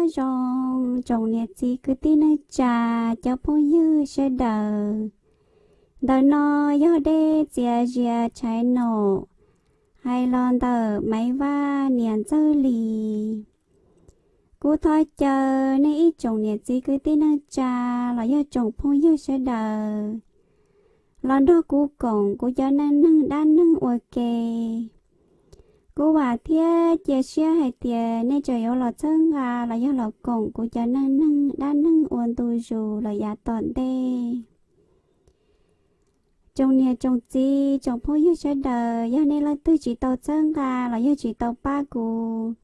Nyob zoo tsoom niam txiv kwv tij neej tsa, cov phooj ywg sawv daws. Ntawm no yog Dej Txias Zias Tshais Nom hais los ntawm Maiv Vaj niam Ntxawg Lis. Kuv thov caw nej ib tsoom niam txiv kwv tij neej tsa los yog tsoom phooj ywg sawv daws los nrog kuv koom kuv cov neej neeg dab neeg ua ke. Kuv vam thiab cia siab hais tias nej tseem yuav los txhawb nqa los yog los koom kuv cov neej neeg dab neeg ua ntu zus los yav tom ntej. Tsoom niam tsoom txiv tsoom phooj ywg sawv daws, yog nej leej twg tsis tau txhawb nqa los yog tsis tau pab kuv,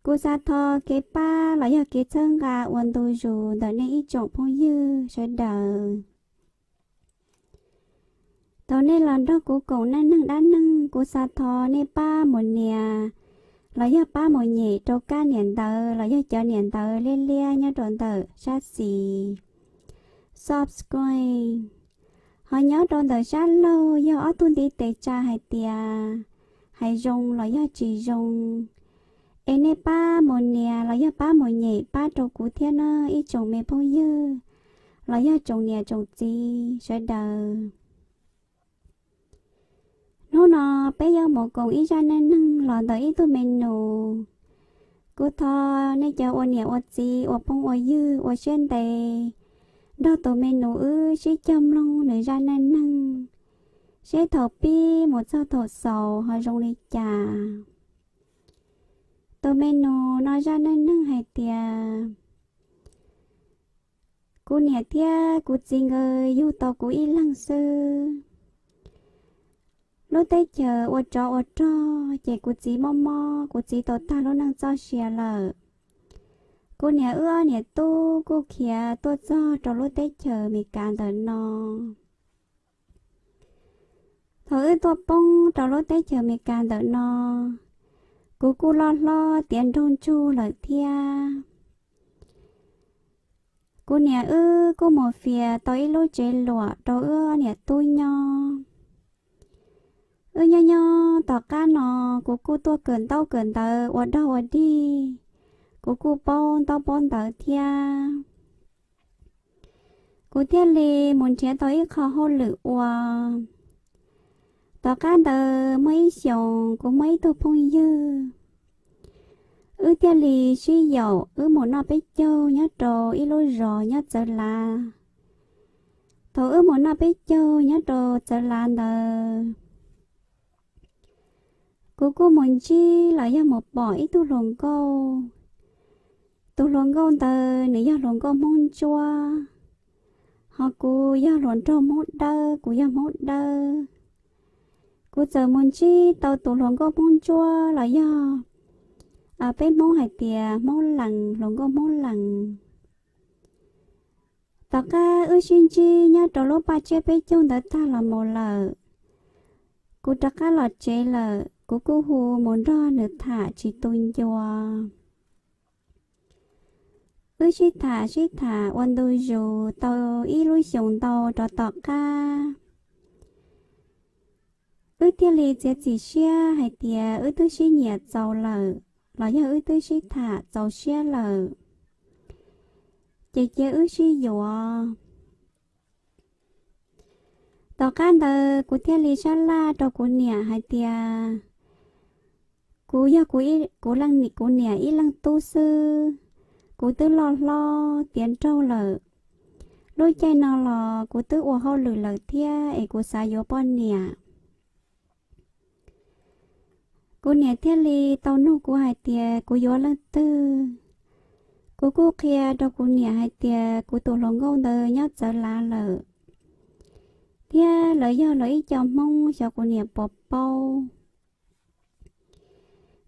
kuv xav thov kev pab los yog kev txhawb nqa ua ntu zus ntawm nej ib tsoom phooj ywg sawv daws. Thaum nej los nrog kuv koom neej neeg dab neeg, kuv xav thov nej pab mus nias los yog pab mus nyem rau kab niam ntawv los yog cov niam ntawv liab liab nyob rau ntawm sab xis, subscribe. Ho nyob rau ntawm sab laug yog ob tug ntiv tes tsa hais tias hais zoo los yog tsis zoo. Es nej pab mus nias los yog pab mus nyem pab rau kuv thiab nawb ib tsoom me phooj ywg los yog tsoom niam tsoom txiv sawv daws. Hnub no peb yuav mus koom ib zaj neej neeg los ntawm ib tug me nus. Kuv thov nej cov ua niam ua txiv ua phooj ua ywg ua siab ntev nrog tus me nus wb sib cog mloog nws zaj neej neeg, seb thaum pib mus txog thaum xaus ho zoo li cas. Tus me nus no zaj neej neeg hais tias, kuv niam thiab kuv txiv nkawd yug tau kuv ib leeg xwb. Lub teb chaws ua tsov ua rog ces kuv txiv mob mob, kuv txiv tau tag lub neej txoj sia lawm. Kuv niam wb ob niam tub kuj khiav tuaj txog rau lub teb chaws Amelikas ntawm no. Thaum wb tuaj poob rau lub teb chaws Amelikas ntawm no, kuv kuj loj hlob tiav nraug ntsug lawm thiab. Kuv niam wb kuj mus fias tau ib lub tsev luam rau wb niam tub nyob. Wb nyob nyob tom qab no, kuv kuj tuaj kawm ntaub kawm ntawv ua dog ua dig, kuv kuj paub ntaub paub ntawv thiab. Kuv thiaj li mus nrhiav tau ib qho hauj lwm ua. Tom qab ntawd muaj ib xyoos kuv muaj ib tug phooj ywg, wb thiaj li sib yaum wb mus noj peb caug nyob rau ib lub zos nyob Txawv Lav. Thaum wb mus noj peb caug nyob rau Txawv Lav ntawd, kuv kuj mus ntsib los yog mus pom ib tug hluas nkauj. Tus hluas nkauj ntawd nws yog hluas nkauj Hmoob Ntsuab, ho kuv yog hluas nraug Hmoob Dawb, kuv yog Hmoob Dawb. Kuv txawm mus ntsib tau tus hluas nkauj Hmoob Ntsuab los yog peb Hmoob hais tias Hmoob Lees, hluas nkauj Hmoob Lees. Tom qab wb sib ntsib nyob rau lub paj tsiab peb caug ntawd tag los mus lawm, kuv rov qab los tsev lawm, kuv kuj hu mus nrog nws tham tsis tu ncua. Wb sib tham sib tham ua ntu zus tau ib lub xyoos ntau rov tom qab, wb thiaj li txiav txim siab hais tias wb twb sib nyiam txaus lawm, los yog wb twb sib tham txaus siab lawm, ces cia wb sib yuav. Tom qab ntawd kuv thiaj li sab laj rau kuv niam hais tias, kuv yog kuv, kuv niam ib leej tub xwb, kuv twb loj hlob tiav nraug lawm. Lub caij no los kuv twb ua hauj lwm lawm thiab es kuv xav yuav poj niam. Kuv niam thiaj li tau nug kuv hais tias kuv yuav leej twg. Kuv kuj qhia rau kuv niam hais tias kuv tus hluas nkauj ntawd nyob Txawv Lav lawm, thiab lawv yog lawv ib co Hmoob, xyov kuv niam puas paub.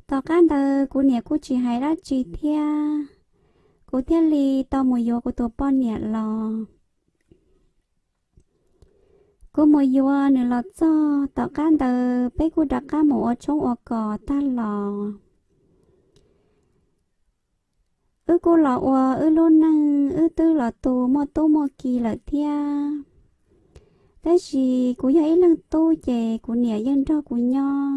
Tom qab ntawd kuv niam kuj tsis hais dab tsi thiab, kuv thiaj li tau mus yuav kuv tus poj niam los. Kuv mus yuav nws los txog, tom qab ntawd peb kuj rov qab mus ua tshoob ua kos tag los, wb kuj los ua wb lub neej, wb twb los tu muaj tub muaj ki lawm thiab. Tab sis kuv yog ib leeg tub ces kuv niam yeej nrog kuv nyob.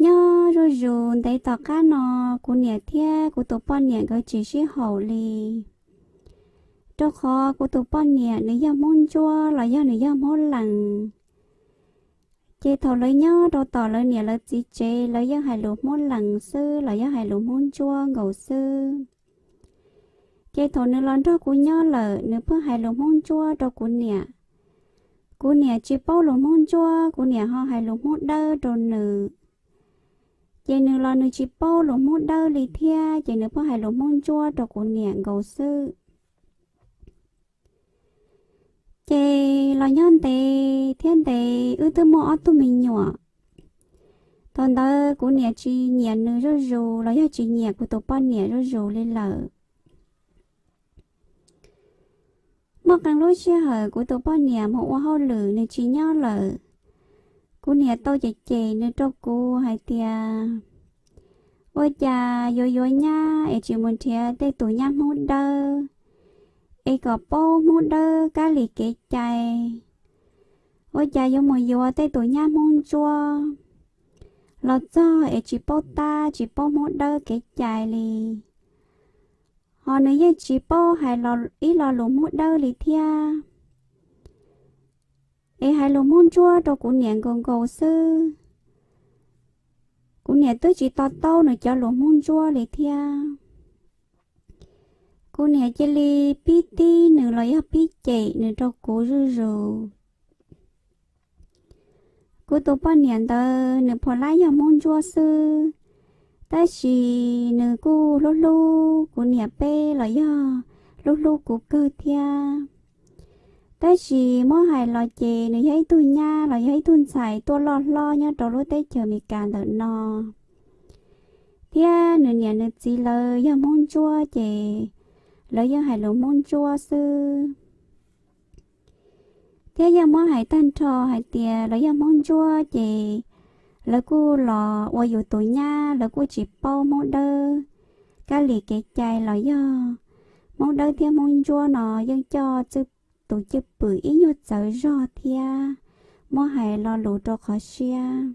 Nyob zuj zus ntev tom qab no, kuv niam thiab kuv tus poj niam nkawd tsis sib haum li, rau qhov kuv tus poj niam nws yog Hmoob Ntsuab los yog nws yog Hmoob Lees. Ces thaum lawv nyob rau tom lawv niam lawv txiv tsev, lawv yeej hais lus Hmoob Lees xwb los yog hais lus Hmoob Ntsuab nkaus xwb. Ces thaum nws los nrog kuv nyob lawm, nws pheej hais lus Hmoob Ntsuab rau kuv niam. Kuv niam tsis paub lus Hmoob Ntsuab, kuv niam ho hais lus Hmoob Dawb rau nws. Ces nws los nws tsis paub lus Hmoob Dawb li thiab, ces nws pheej hais lus Hmoob Ntsuab rau kuv niam nkaus xwb. Ces los nyob ntev thiab ntev, wb twb muaj ob tug me nyuam. Thaum ntawd kuv niam tsis nyiam nws zuj zus los yog tsis nyiam kuv tus poj niam zuj zus li lawm. Muaj qee lub sij hawm kuv tus poj niam mus ua hauj lwm nws tsis nyob lawm, kuv niam tau cem cem nws rau kuv hais tias, ua cas yuav yuav nyab es tsis mus nrhiav tej tus nyab Hmoob Dawb es kom paub Hmoob Dawb kab li kev cai? Ua cas yuav mus yuav tej tus nyab Hmoob Ntsuab los txog es tsis paub tab tsis paub Hmoob Dawb kev cai li? Ho nws yeej tsis paub hais ib lo lus Hmoob Dawb li thiab, es hais lus Hmoob Ntsuab rau kuv niam nkaus nkaus xwb. Kuv niam twb tsis to taub nws cov lus Hmoob Ntsuab li thiab. Kuv niam cia li pib tib nws los yog pib cem nws rau kuv zuj zus. Kuv tus poj niam ntawd nws pom lab yog Hmoob Ntsuab xwb, tab sis nws kuj hlub hlub kuv niam peb los yog hlub hlub kuv kawg thiab. Tab sis muab hais los ces nws yog ib tug nyab los yog ib tug ntxhais tuaj loj hlob nyob rau lub teb chaws Amelikas ntawm no, thiab nws niam nws txiv lawv yog Hmoob Ntsuab ces lawv yeej hais lus Hmoob Ntsuab xwb. Thiab yeej muab hais tag nrho hais tias lawv yog Hmoob Ntsuab ces lawv kuj los ua yus tus nyab, lawv kuj tsis paub Hmoob Dawb kab li kev cai los yog Hmoob Dawb thiab Hmoob Ntsuab no yeej coj tus cwj pwm ib nyuag txawv zog thiab muab hais lo lus rau qhov siab.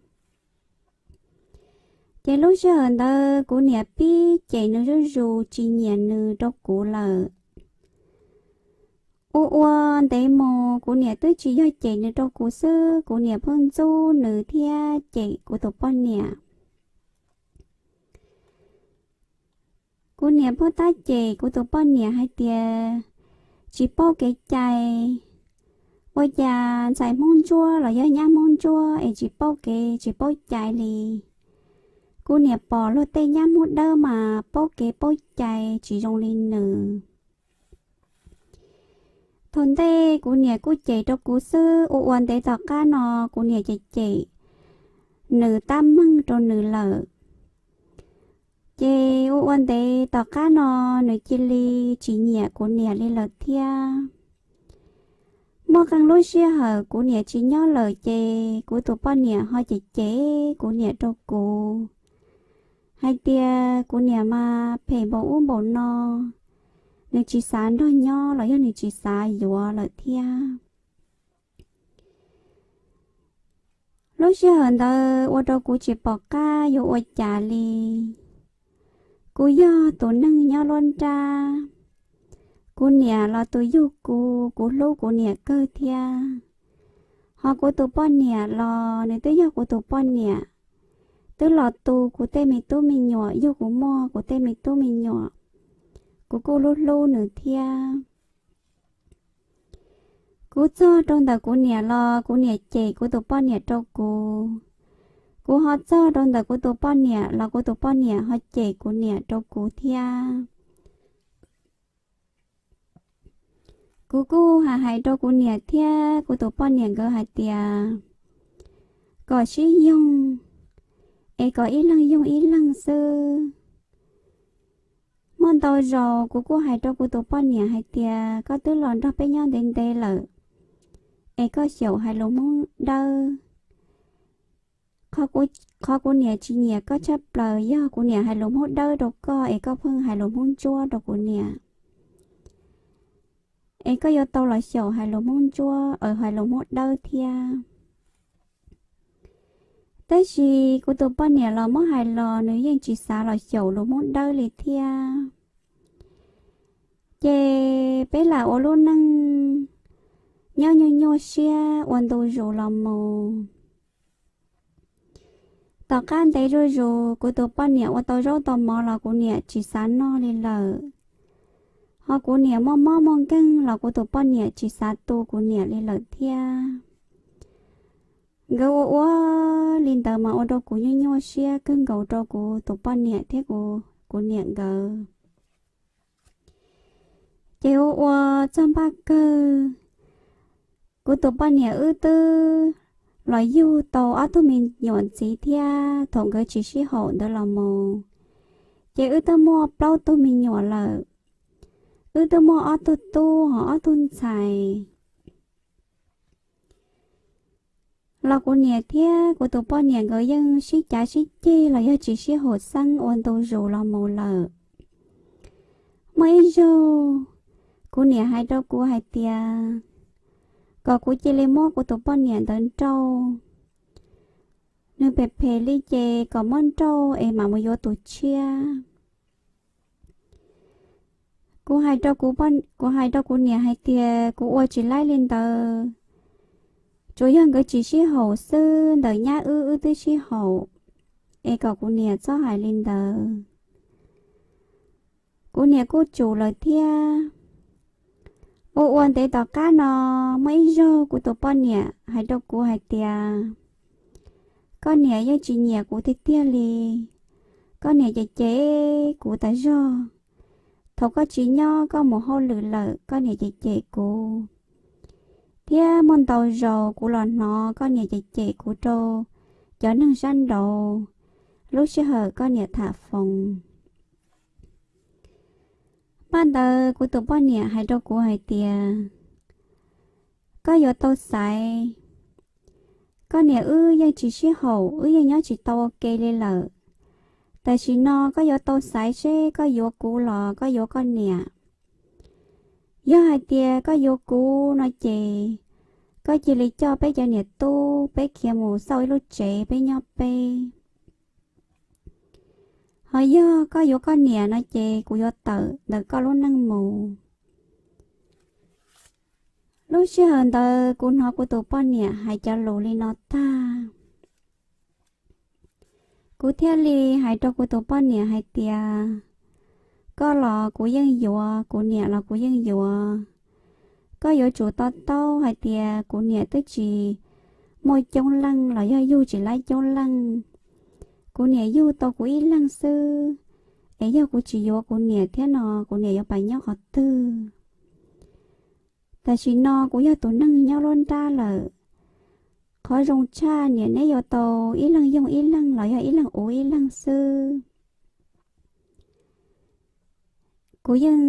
Ces lub sij hawm ntawd kuv niam pib cem nws zuj zus tsis nyiam nws rau kuv lawm. Ua ua ntev mus kuv niam twb tsis yog cem nws rau kuv xwb, kuv niam pheej ntxub nws thiab cem kuv tus poj niam. Kuv niam pheej tab cem kuv tus poj niam hais tias tsis paub kev cai, ua cas ntxhais Hmoob Ntsuab los yog nyab Hmoob Ntsuab es tsis paub kev tsis paub cai li. Kuv niam pom luag tej nyab Hmoob Dawb mas paub kev paub cai tsis zoo li nws. Thaum ntej kuv niam kuj cem rau kuv xwb, ua ua ntev tom qab no kuv niam cem cem nws tab meeg rau nws lawm. Ces ua ua ntev tom qab no nws cia li tsis nyiam kuv niam li lawm thiab. Muaj qee lub sij hawm kuv niam tsis nyob lawm ces kuv tus poj niam ho cem cem kuv niam rau kuv hais tias kuv niam mas phem npaum ub npaum no, nws tsis xav nrog nyob los yog nws tsis xav yuav lawm thiab. Lub sij hawm ntawd ua rau kuv tsis pom qab yuav ua cas li. Kuv yog tus neeg nyob luab nrab, kuv niam los tus yug kuv, kuv hlub kuv niam kawg thiab. Ho kuv tus poj niam los nws twb yog kuv tus poj niam, twb los tu kuv tej me tub me nyuam, yug kuv muaj kuv tej me tub me nyuam, kuv kuj hlub hlub nws thiab. Kuv txog rau ntawm kuv niam los kuv niam cem kuv tus poj niam rau kuv. Kuv ho txog rau ntawm kuv tus poj niam los kuv tus poj niam ho cem kuv niam rau kuv thiab. Kuv kuj hais hais rau kuv niam thiab kuv tus poj niam nkawd hais tias kom sib yoog, es kom ib leeg yoog ib leeg xwb. Muaj ntau zaus kuv kuj hais rau kuv tus poj niam hais tias koj twb los nrog peb nyob ntev ntev lawm, es koj xyaum hais lus Hmoob Dawb. Qhov kuv niam tsis nyiam koj tshaj plaws yog kuv niam hais lus Hmoob Dawb rau koj es koj pheej hais lus Hmoob Ntsuab rau kuv niam. Es koj yuav tau los xyaum hais lus Hmoob Ntsuab, hais lus Hmoob Dawb thiab. Tab sis kuv tus poj niam los muab hais los nws yeej tsis xav los xyaum lus Hmoob Dawb li thiab. Ces peb lam ua lub neej nyob nyuaj nyuaj siab ua ntu zus los mus. Tom qab ntev zuj zus kuv tus poj niam ua tau zaub tau mov los kuv niam tsis xav noj li lawm. Ho kuv niam muaj mob muaj nkeeg los kuv tus poj niam tsis xav tu kuv niam li lawm thiab. Nkawd ua ua li ntawd mas ua rau kuv nyuaj nyuaj siab kawg nkaus rau kuv tus poj niam thiab kuv, kuv niam nkawd. Ces ua ua txog npaj kawg, kuv tus poj niam wb twb los yug tau ob tug me nyuam ntxiv thiab thaum nkawd tsis sib haum ntawd los mus, ces wb twb muaj plaub tug me nyuam lawm. Wb twb muaj ob tug tub ho ob tug ntxhais. Los kuv niam thiab kuv tus poj niam nkawd yeej sib cav sib ceg los yog tsis sib haum xeeb ua ntu zus los mus lawm. Muaj ib zaug, kuv niam hais rau kuv hais tias kom kuv cia li muab kuv tus poj niam ntawd nrauj. Nws phem phem li ces kom muab nrauj es mam mus yuav tus tshiab. Kuv hais rau kuv, kuv hais rau kuv niam hais tias kuv ua tsis laib li ntawd, tsuas yog nkawd tsis sib haum xwb, ntawm nyab wb wb twb sib haum, es kom kuv niam txhob hais li ntawd. Kuv niam kuj tsum lawm thiab. Ua ua ntev tom qab no, muaj ib zaug kuv tus poj niam hais rau kuv hais tias, koj niam yeej tsis nyiam kuv tiag tiag li. Koj niam cem cem kuv tas zog. Thaum koj tsis nyob koj mus hauj lwm lawm koj niam cem cem kuv. Thiab muaj ntau zaus kuv los hnov koj niam cem cem kuv rau cov neeg sab nraud lub sij hawm koj niam tham foos. Paj ntawd kuv tus poj niam hais rau kuv hais tias, koj yuav tau xaiv. Koj niam wb yeej tsis sib haum, wb yeej nyob tsis tau ua ke li lawm. Tam sim no koj yuav tau xaiv seb koj yuav kuv los koj yuav koj niam. Yog hais tias koj yuav kuv no ces koj cia li coj peb cov niam tub peb khiav mus xauj ib lub tsev peb nyob peb. Ho yog koj yuav koj niam no ces kuv yuav tawm ntawm koj lub neej mus. Lub sij hawm ntawd kuv hnov kuv tus poj niam hais cov lus li no tag, kuv thiaj li hais rau kuv tus poj niam hais tias, koj los kuv yeej yuav, kuv niam los kuv yeej yuav. Koj yuav tsum to taub hais tias kuv niam twb tsis muaj coob leej los yog yug tsis laib coob leej. Kuv niam yug tau kuv ib leeg xwb, es yog kuv tsis yuav kuv niam thiab no kuv niam yuav pais nyob qhov twg? Tam sim no kuv yog tus neeg nyob luab nrab lawm. Qhov zoo tshaj niam neb yuav tau ib leeg yoog ib leeg los yog ib leeg uv ib leeg xwb. Kuv yeej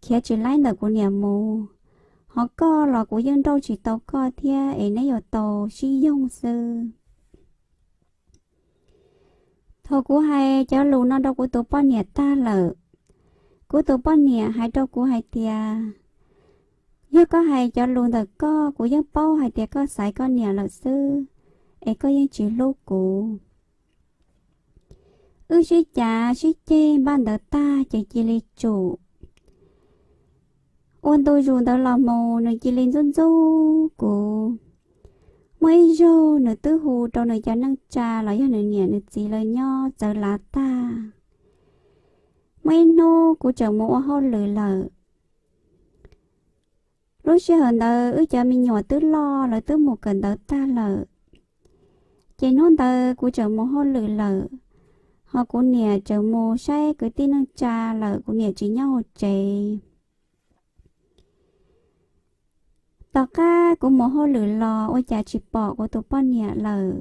khiav tsis laib ntawm kuv niam mus, ho koj los kuv yeej nrauj tsis tau koj thiab es neb yuav tau sib yoog xwb. Thaum kuv hais cov lus no rau kuv tus poj niam tag lawm, kuv tus poj niam hais rau kuv hais tias, yog koj hais cov lus ntawm koj kuv yeej paub hais tias koj xaiv koj niam lawm xwb, es koj yeej tsis hlub kuv. Wb sib cav sib ceg npaj ntawd tag ces cia li tsum. Ua ntu zus ntawd los mus nws cia li ntxub ntxub kuv. Muaj ib zaug nws twb hu rau nws cov neej tsa los yog nws niam nws txiv lawv nyob txawv lav tag. Muaj ib hnub kuv tseem mus ua hauj lwm lawm. Lub sij hawm ntawd wb cov me nyuam twb loj lawv twb mus kawm ntawv tag lawm. Ces hnub ntawd kuv tseem mus hauj lwm lawm, ho kuv niam tseem mus saib kwv tij neej tsa lawm, kuv niam tsis nyob hauv tsev. Tom qab kuv mus hauj lwm los ua cas tsis pom kuv tus poj niam lawm.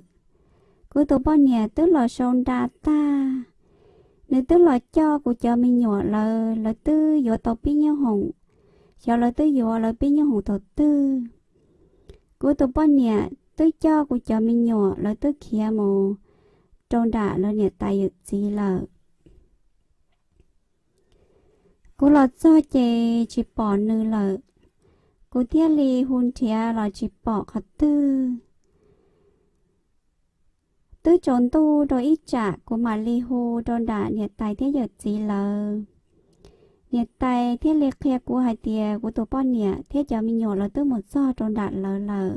Kuv tus poj niam twb los sau nra tag, nws twb los coj kuv cov me nyuam lawv, lawv twb yuav tau pib nyoob hoom, xyov lawv twb yuav lawv pib nyoob hoom thaum twg. Kuv tus poj niam twb coj kuv cov me nyuam lawv twb khiav mus rau nram lawv niam tais yawm txiv lawm. Kuv los txog ces tsis pom nws lawm, kuv thiaj li hu nrhiav los tsis pom qhov twg. Twb tsaus ntuj rau ib tsam kuv mam li hu rau nram niam tais thiab yawm txiv lawv. Niam tais thiaj li qhia kuv hais tias kuv tus poj niam thiab cov me nyuam lawv twb mus txog rau nram lawv lawm.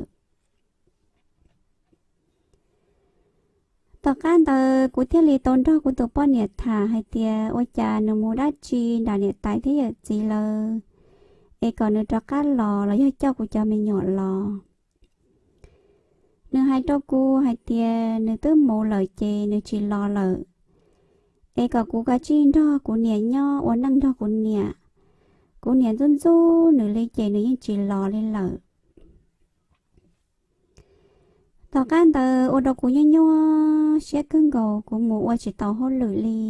Tom qab ntawd kuv thiaj li tau nrog kuv tus poj niam tham hais tias ua cas nws mus dab tsi nram niam tais thiab yawm txiv lawv, es kom nws rov qab los los yog coj kuv cov me nyuam los. Nws hais rau kuv hais tias nws twb mus lawm ces nws tsis los lawm, es kom kuv kav tsij nrog kuv niam nyob ua neej nrog kuv niam. Kuv niam ntxub ntxub nws li ces nws yeej tsis los li lawm. Tom qab ntawd ua rau kuv nyuaj nyuaj siab kawg nkaus, kuv mus ua tsis tau hauj lwm li.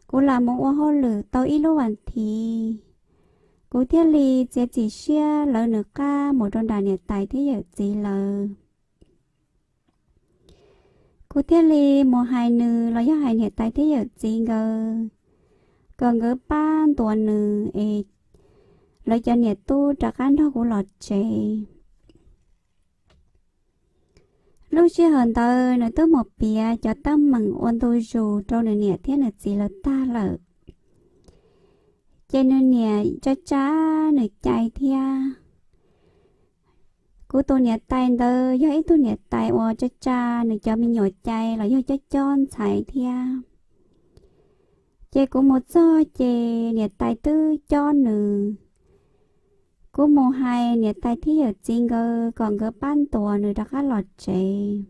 Kuv lam mus ua hauj lwm tau ib lub vas thiv, kuv thiaj li txiav txim siab lawv nws qab mus rau nram niam tais thiab yawm txiv lawv. Kuv thiaj li mus hais nws los yog hais niam tais thiab yawm txiv nkawd, kom nkawd pab ntuas nws es lawv cov niam tub rov qab nrog kuv los tsev. Lub sij hawm ntawd nws twb mus piav cov teeb meem ua ntu zus rau nws niam thiab nws txiv lawv tag lawm, ces nws niam tsa tsa nws cai thiab. Kuv tus niam tais ntawd yog ib tug niam tais uas tsa tsa nws cov me nyuam cai los yog cob cob ntxhais thiab. Ces kuv mus txog ces niam tais twb cob nws. Kuv mus hais niam tais thiab yawm txiv nkawd kom nkawd pab ntuas nws rov qab los tsev,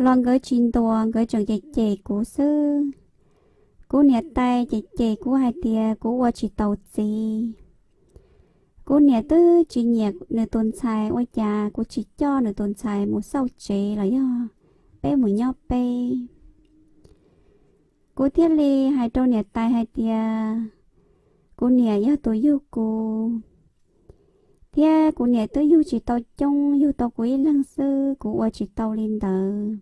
los nkawd tsis ntuas, nkawd tseem cem cem kuv xwb. Kuv niam tais cem cem kuv hais tias kuv ua tsis taus txiv. Kuv niam twb tsis nyiam nws tus ntxhais, ua cas kuv tsis coj nws tus ntxhais mus xauj tsev los yog peb mus nyob peb. Kuv thiaj li hais rau niam tais hais tias kuv niam yog tus yug kuv, thiab kuv niam twb yug tsis tau coob, yug tau kuv ib leeg xwb, kuv ua tsis tau li ntawd.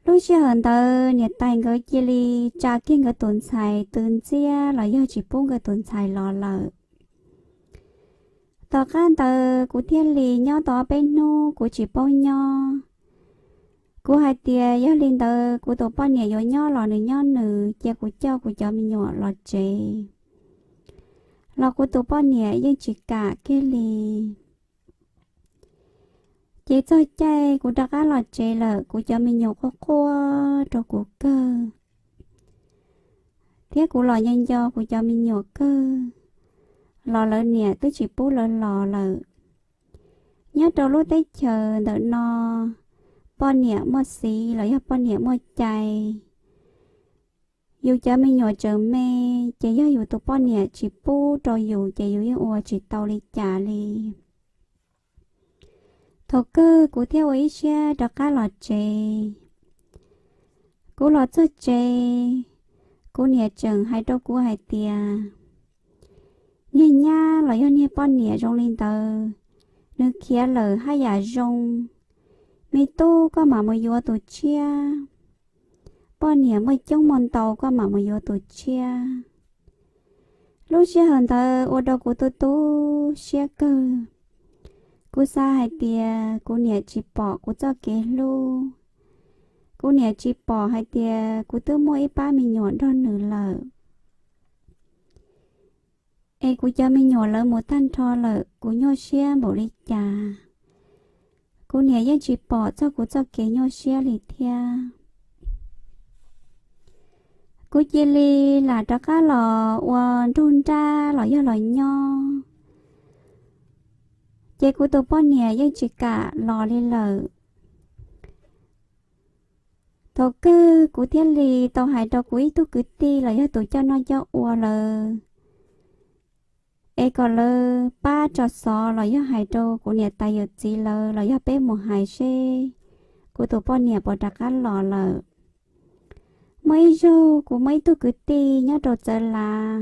Lub sij hawm ntawd niam tais nkawd cia li tsa kiag nkawd tus ntxhais tw ntxiab los yog tsis pub nkawd tus ntxhais los lawm. Tom qab ntawd kuv thiaj li nyob tau ob peb hnub kuv tsis paub nyob. Kuv hais tias yog li ntawd kuv tus poj niam yuav nyob los nws nyob nws, cia kuv coj kuv cov me nyuam los tsev. Los kuv tus poj niam yeej tsis kam kiag li. Ces txog caij kuv rov qab los tsev lawm, kuv cov me nyuam quaj quaj rau kuv kawg, thiab kuv los nco nco kuv cov me nyuam kawg, los lawv niam twb tsis pub lawv los lawm. Nyob rau lub teb chaws ntawm no, poj niam muaj xiv los yog poj niam muaj cai, yus cov me nyuam tseem me, ces yog yus tus poj niam tsis pub rau yus ces yus yeej ua tsis tau li cas li. Thaum kawg kuv thiaj ua ib siab rov qab los tsev. Kuv los txog tsev, kuv niam tseem hais rau kuv hais tias, niag nyab los yog niag poj niam zoo li ntawd, nws khiav lawm haj yam zoo. Me tub, koj mam mus yuav tus tshiab. Poj niam muaj coob muaj ntau, koj mam mus yuav tus tshiab. Lub sij hawm ntawd ua rau kuv tu tu siab kawg. Kuv xav hais tias kuv niam tsis pom kuv txoj kev hlub, kuv niam tsis pom hais tias kuv twb muaj ib pab me nyuam nrog nws lawm, es kuv cov me nyuam lawv mus tag nrho lawm, kuv nyuaj siab npaum li cas. Kuv niam yeej tsis pom txog kuv txoj kev nyuaj siab li thiab. Kuv cia li lam rov qab los ua nruj nrab los yog los nyob, ces kuv tus poj niam yeej tsis kam los li lawm. Thaum kawg kuv thiaj li tau hais rau kuv ib tug kwv tij los yog tus coj noj coj ua lawv, es kom lawv pab tso xov los yog hais rau kuv niam tais yawm txiv lawv los yog peb mus hais seb kuv tus poj niam puas rov qab los lawm. Muaj ib zaug kuv muaj ib tug kwv tij nyob rau Txawv Lav,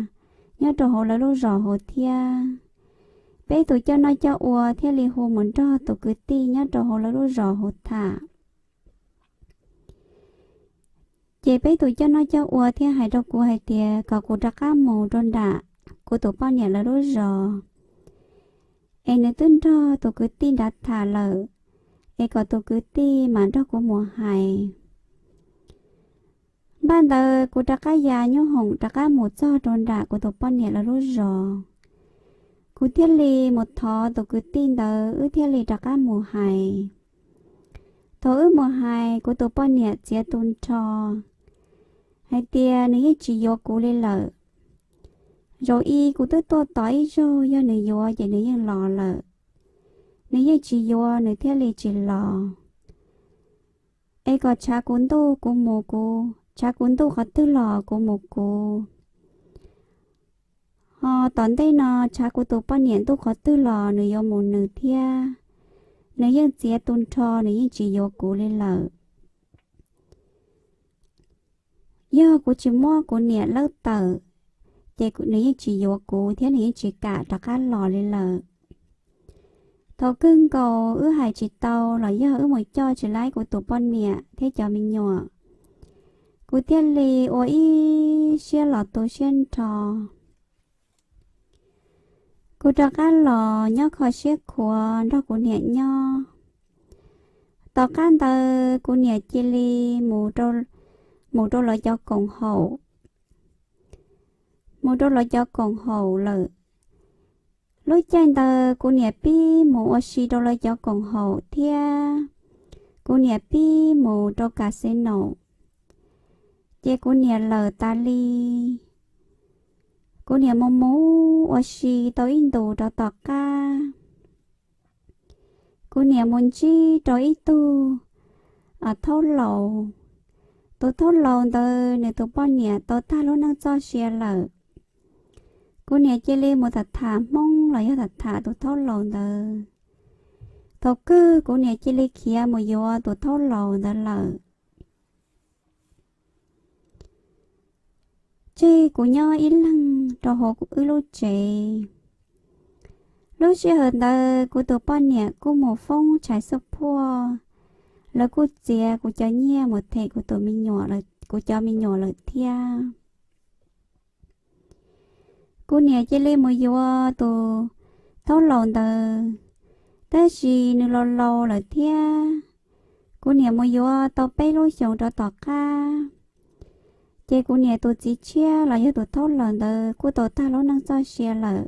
nyob rau hauv lawv lub zos hauv thiab. Peb tus coj noj coj ua thiaj li hu mus nrog tus kwv tij nyob rau hauv lawv lub zos hauv tham. Ces peb tus coj noj coj ua thiaj hais rau kuv hais tias kom kuv rov qab mus rau nram kuv tus poj niam lawv lub zos, es nws twb nrog tus kwv tij nrad tham lawm, es kom tus kwv tij mam nrog kuv mus hais. Npaj ntawd kuv rov qab ya nyoob hoom rov qab mus txog rau nram kuv tus poj niam lawv lub zos. Kuv thiaj li mus thov tus kwv tij ntawd, wb thiaj li rov qab mus hais. Thaum wb mus hais, kuv tus poj niam txiav tu nrho hais tias nws yeej tsis yuav kuv li lawm. Zaum i kuv twb tuaj tos ib zaug, yog nws yuav ces nws yeej los lawm. Nws yeej tsis yuav, nws thiaj li tsis los. Es kom tshav kuv ntuj kuv mus kuv, tshav kuv ntuj qhov twg los kuv mus kuv. Ho tom ntej no tshav kuv tus poj niam ntuj qhov twg los nws yuav mus nws thiab. Nws yeej txiav tu nrho, nws yeej tsis yuav kuv li lawm. Yog kuv tsis muab kuv niam lawb tawm, ces nws yeej tsis yuav kuv thiab nws yeej tsis kam rov qab los li lawm. Thaum kawg nkaus wb hais tsis tau los yog wb mus coj tsis laib kuv tus poj niam thiab cov me nyuam, kuv thiaj li ua ib siab los tu siab nrho. Kuv rov qab los nyob kho siab khuav nrog kuv niam nyob. Tom qab ntawd kuv niam cia li mus rau, mus rau lawv cov koom haum, mus rau lawv cov koom haum lawm. Lub caij ntawd kuv niam pib mus ua si rau lawv cov koom haum thiab kuv niam pib mus rau casino. Ces kuv niam lawm tas li. Kuv niam mus mus ua si tau ib ntus rau tom qab, kuv niam mus ntsib rau ib tug thaub laus. Tus thaub laus ntawd nws tus poj niam tau tag lub neej txoj sia lawm. Kuv niam cia li mus tham tham Hmoob los yog tham tham tus thaub laus ntawd. Thaum kawg kuv niam cia li khiav mus yuav tus thaub laus ntawd lawm. Tseg kuv nyob ib leeg rau hauv wb lub tsev. Lub sij hawm ntawd kuv tus poj niam kuj mus foob tshais xub phuaj, lawv kuj txiav kuv cov nyiaj mus them kuv tus me nyuam, kuv cov me nyuam lawm thiab. Kuv niam cia li mus yuav tus thaub laus ntawd, tab sis nws laus laus lawm thiab. Kuv niam mus yuav tau peb lub xyoos rau tom qab, ces kuv niam tus txiv tshiab los yog tus thaub laus ntawd kuj tau tag lub neej txoj sia lawm.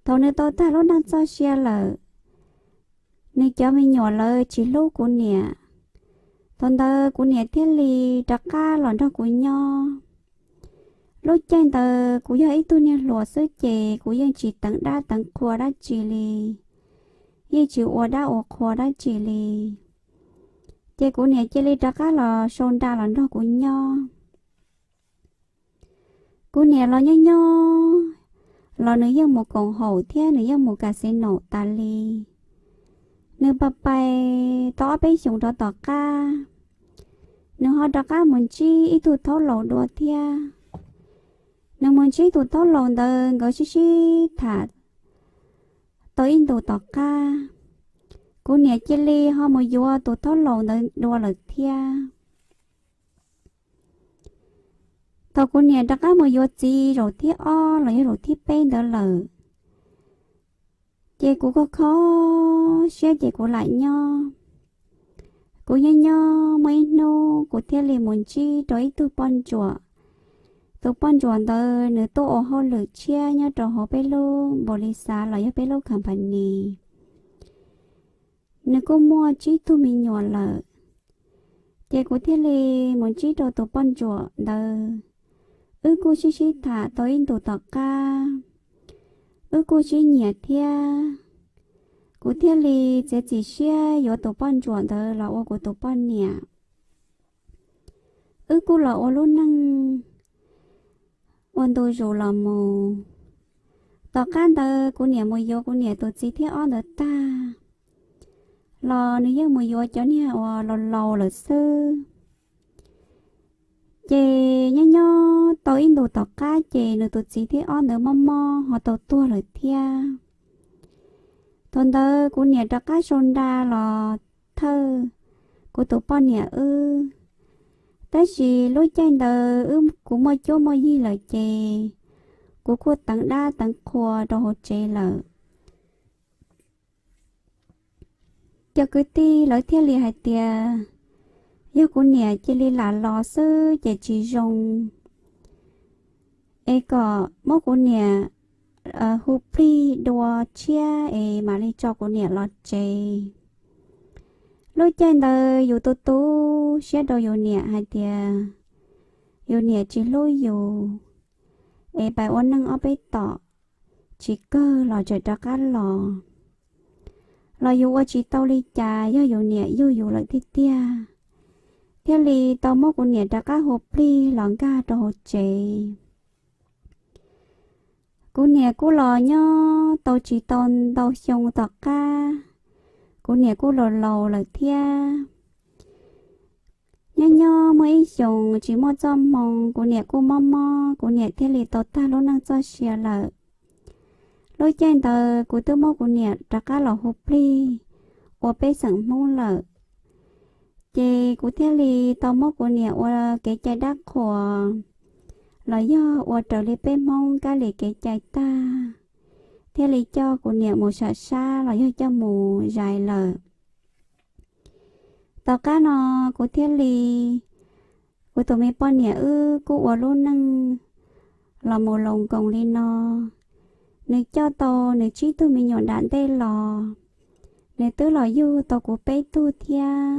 Thaum nws tau tag lub neej txoj sia lawm, nws cov me nyuam lawv tsis hlub kuv niam. Thaum ntawd kuv niam thiaj li rov qab los nrog kuv nyob. Lub caij ntawd kuv yog ib tug niag hluas xwb ces kuv yeej tsis teev dab teev qhua dab tsi li, yeej tsis ua dab ua qhua dab tsi li. Ces kuv niam cia li rov qab los sau nra los nrog kuv nyob. Kuv niam los nyob nyob los nws yeej mus koom haum thiab nws yeej mus casino tas li. Nws pais pais tau ob peb xyoos rau tom qab, nws ho rov qab mus ntsib ib tug thaub laus dua thiab. Nws mus ntsib tus thaub laus ntawd nkawd sib sib tham tau ib ntus tom qab, kuv niam cia li ho mus yuav tus thaub laus ntawd dua lawm thiab. Thaum kuv niam rov qab mus yuav txiv zaum thib ob los yog zaum thib peb ntawd lawm, ces kuv kho kho siab ces kuv lam nyob. Kuv nyob nyob muaj ib hnub kuv thiaj li mus ntsib rau ib tug poj ntsuam. Tus poj ntsuam ntawd nws tuaj ua hauj lwm tshiab nyob rau hauv peb lub npaum li xav los yog peb lub company. Nws kuj muaj tsib tug me nyuam lawm, ces kuv thiaj li mus ntsib rau tus poj ntsuam ntawd. Wb kuj sib sib tham tau ib ntus tom qab, wb kuj sib nyiam thiab. Kuv thiaj li txiav txim siab yuav tus poj ntsuam ntawd los ua kuv tus poj niam. Wb kuj los ua lub neej ua ntu zus los mus. Tom qab ntawd kuv niam mus yuav kuv niam tus txiv thib ob ntawd tag los nws yeej mus yuav cov niag uas laus laus lawm xwb. Ces nyob nyob tau ib ntus tom qab ces nws tus txiv thib ob ntawd mob mob ho tau tuag lawm thiab. Thaum ntawd kuv niam rov qab sau nra los thawj kuv tus poj niam wb. Tab sis lub caij ntawd wb kuv muaj cuab muaj yig lawm ces kuv kuj teev dab teev qhua rau hauv tsev lawm. Cov kwv tij lawv thiaj li hais tias yog kuv niam cia li lam los xwb ces tsis zoo, es kom muab kuv niam hu plig dua tshiab es mam li tso kuv niam los tsev. Lub caij ntawd yus tu tu siab rau yus niam hais tias yus niam tsis hlub yus, es pais ua neej ob peb tom tsis kawg los tseem rov qab los, los yus ua tsis tau li cas, yog yus niam yug yus lawm tiag tiag, thiaj li tau muab kuv niam rov qab hu plig los nkag rau hauv tsev. Kuv niam kuj los nyob tau tsis tau ntau xyoo tom qab, kuv niam kuj laus laus lawm thiab. Nyob nyob muaj ib xyoos tsis muaj txoj hmoo, kuv niam kuj mob mob, kuv niam thiaj li tau tag lub neej txoj sia lawm. Lub caij ntawd kuv twb muab kuv niam rov qab los hu plig ua peb xeem Hmoob lawm, ces kuv thiaj li tau muab kuv niam ua kev cai dab qhuas, los yog ua raws li peb Hmoob kab li kev cai tag, thiaj li coj kuv niam mus sam sab los yog coj mus zais lawm. Tom qab no kuv thiaj li, kuv tus me poj niam wb kuj ua lub neej los mus laus nkoos li no. Nws coj tau nws tsib tug me nyuam nram ntej los, nws twb los yug tau kuv peb tug thiab.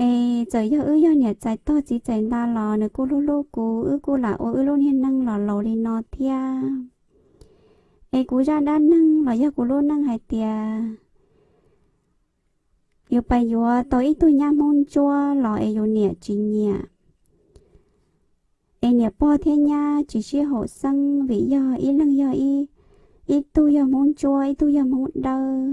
Es txawm yog wb yog niam txais tog txiv txais nta los nws kuj hlub hlub kuv, wb kuj lam ua wb lub niag neej los laus li no thiab. Es kuv zaj dab neeg los yog kuv lub neej hais tias yus pais yuav tau ib tug nyab Hmoob Ntsuab los es yus niam tsis nyiam, es niam pog thiab nyab tsis sib haum xeeb vim yog ib leeg yog ib, ib tug yog Hmoob Ntsuab ib tug yog Hmoob Dawb.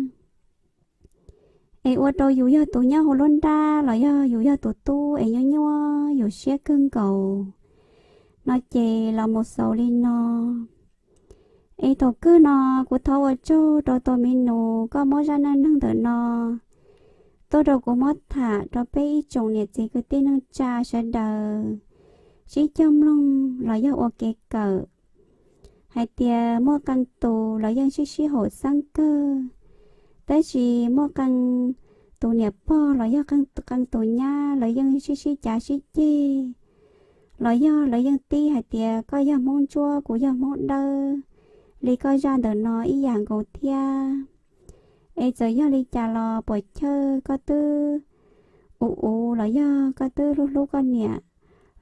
Es ua rau yus yog tus nyob hauv lub nrab los yog yus yog tus tub es nyuaj nyuaj yus siab kawg nkaus no ces los mus xaus li no. Es thaum kawg no kuv thov ua tsaug rau tus me nus koj muab zaj neej neeg ntawm no tuaj rau kuv muab tham rau peb ib tsoom niam txiv kwv tij neej tsa sawv daws sib cog mloog los yog ua kev kawm hais tias muaj qee tus los yeej sib sib haum xeeb kawg, tab sis muaj qee tus niam pog los yog qee tus nyab lawv yeej sib sib cav sib ceg, los yog lawv yeej tib hais tias koj yog Hmoob Ntsuab kuv yog Hmoob Dawb, li koj zaj ntawm no ib yam nkaus thiab. Es txawm yog li cas los puas chawj koj twb ua ua los yog koj twb hlub hlub koj niam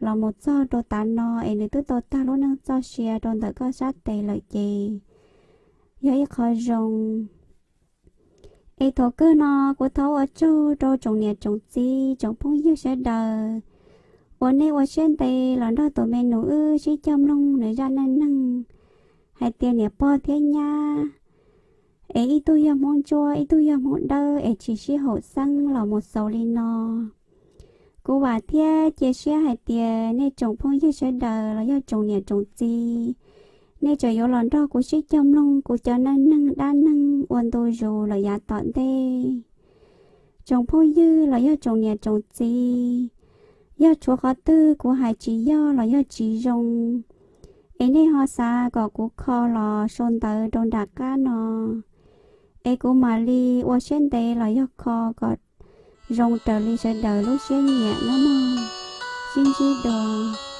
los mus txog rau tav no es nws twb tau tag lub neej txoj sia rau ntawm koj sab tes lawm ces yog ib qho zoo. Es thaum kawg no kuv thov ua tsaug rau tsoom niam tsoom txiv tsoom phooj ywg sawv daws uas nej ua siab ntev los nrog tus me nus wb sib cog mloog nws zaj neej neeg hais tias niam pog thiab nyab es ib tug yog Hmoob Ntsuab ib tug yog Hmoob Dawb es tsis sib haum xeeb los mus xaus li no. Kuv vam thiab cia siab hais tias nej tsoom phooj ywg sawv daws los yog tsoom niam tsoom txiv, nej tseem yuav los nrog kuv sib cog mloog kuv cov neej neeg dab neeg ua ntu zus lawm yav tom ntej. Tsoom phooj ywg los yog tsoom niam tsoom txiv, yog tshuav qhov twg kuv hais tsis yog los yog tsis zoo, es nej ho xav kom kuv kho los sau ntawv rau nram qab no, es kuv mam li ua siab ntev los yog kho kom zoo raws li sawv daws lub siab nyiam nawb mog. Sib ntsib dua.